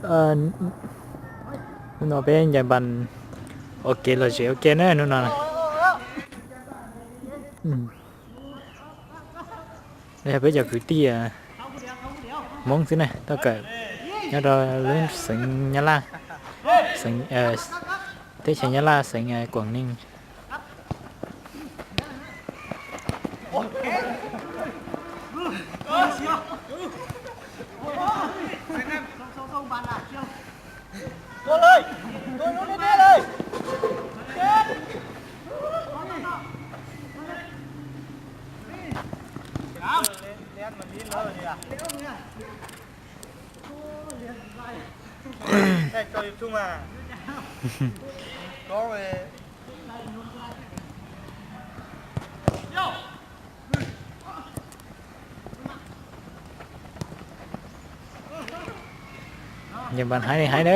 Hnub no peb ncaim npas ua ke los zem ua ke na hnub no. Yog peb cov kwv tij Hmoob xwb na, tuaj kawm nyob rau lub xeev Nyab Laj, teb chaws Nyab Laj, xeev Quảng Ninh. Ncaim npas hais li hais na.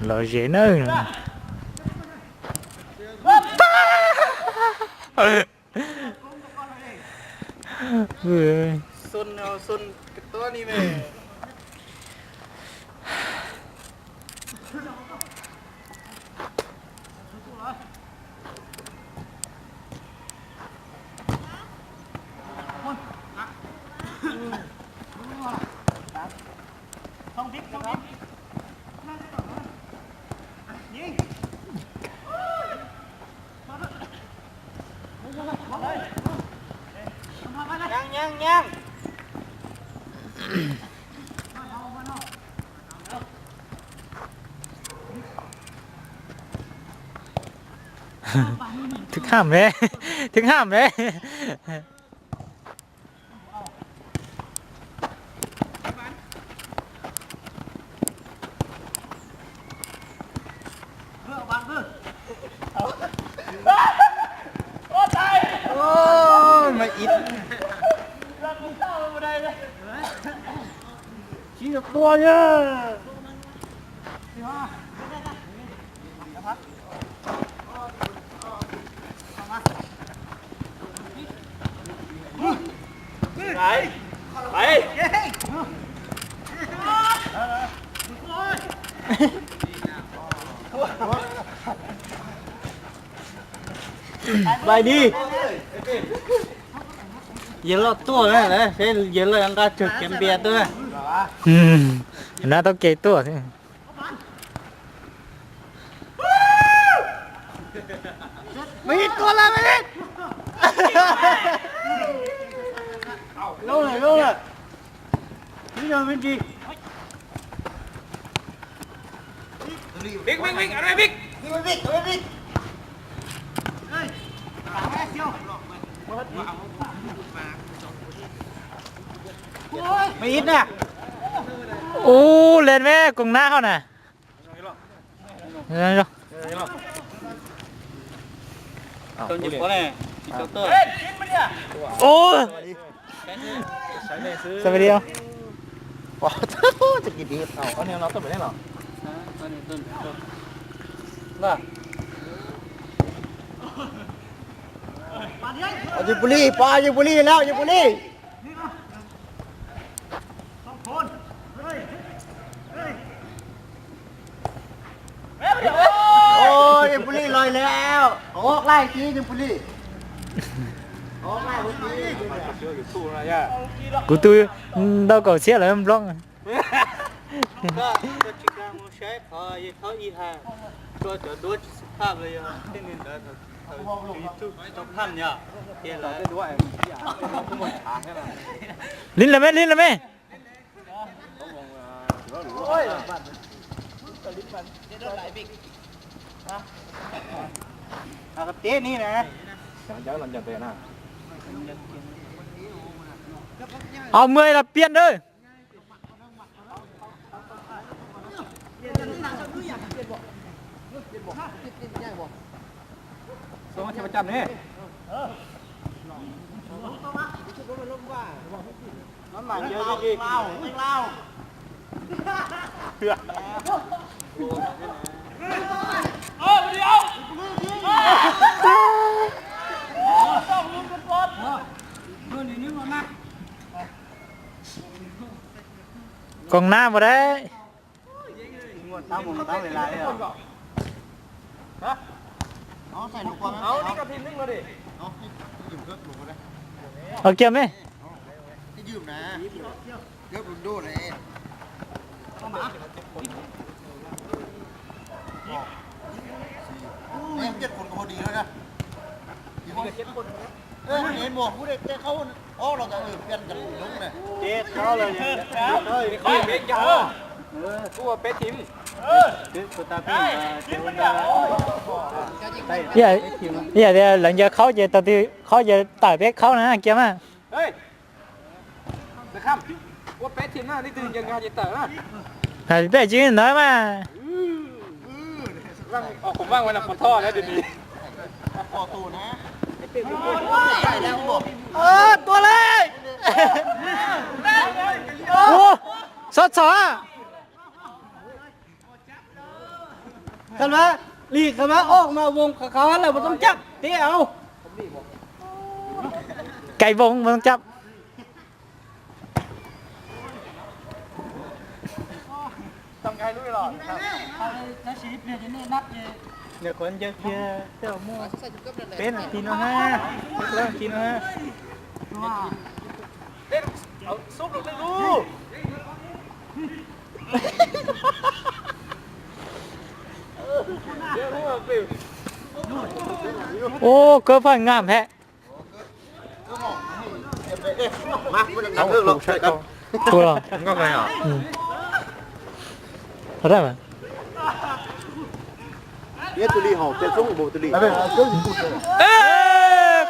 Lom zem na. Thwb hab ne, thwb hab ne. Bai di. Yawg loj tuaj na, seb yawg loj yuav nqa tsawg kev npias tuaj. Na tau kev tuaj. Mày ít con lên mày ít. Lâu rồi, lâu rồi. Lý do bên gì? Big, big, big, ở đây big. Big, big, big, big. Mày ít nè. Ú, lên với cùng ná không nè. Ú. Sao video? Ua, yus puli, pa, yus puli lawm, yus puli. Ôi, puli lòi leo. Ốc lai tí nhưng puli. Ốc lai tí. Kuv tus ntau kaum txhiab lawm nplooj. Koj, koj tsis kag mus saib qhov yawg Thaub ib hais, tso cov duab tsis xis phaj los yog tej niag ntawd thaum, thaum tus YouTube tau phaj yog, ces lawv, Lin lawm me, lin lawm me. Ov, mười là Piên ơi. Số một trăm này. Nó mà nhớ cái gì? Còn năm vào đấy. Ở kia mấy. Ib yam tias lawv ncaws khaub ces tau twg khaub ces tawm peb khaub na kiag mas. Peb tsis ntawd mas. Tua li. Xob txhom. Khas mas, li khas mas oj mas voos khas khas lawm mas txhob cab, tib au. Cai voos mas txhob cab. Nws qhuav ncaws kiag tej muaj peb nas this no na, peb plaub nas this no na. Ua koj phaj ngam he. Ua los. Thật ra mà. Ê,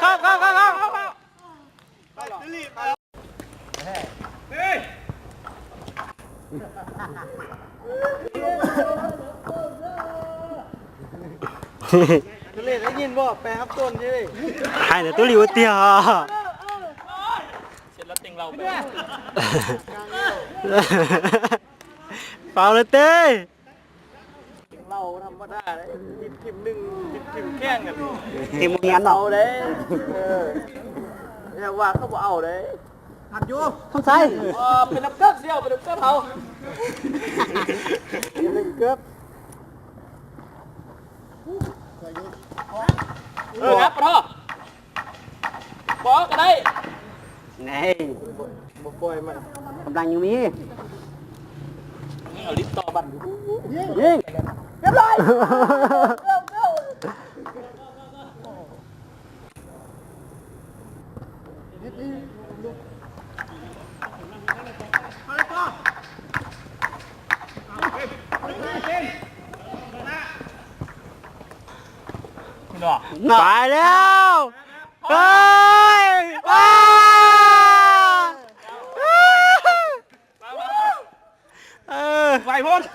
không, không, không, không, không. Hais ntawd tub li ua tiag. Faus lawm teb. Tìm một nhắn đâu đấy. Không sai. Mày đọc cấp siêu, mày đọc cấp hậu. Đừng cấp. Ừ, đáp vào đó. Bỏ cái đấy. Này. Một quay mà. Cầm lăng như mi. Ở lít to bằng. Nhìn. Tiếp lời. Phải đâu. Ơi. Ơ. Vài phút.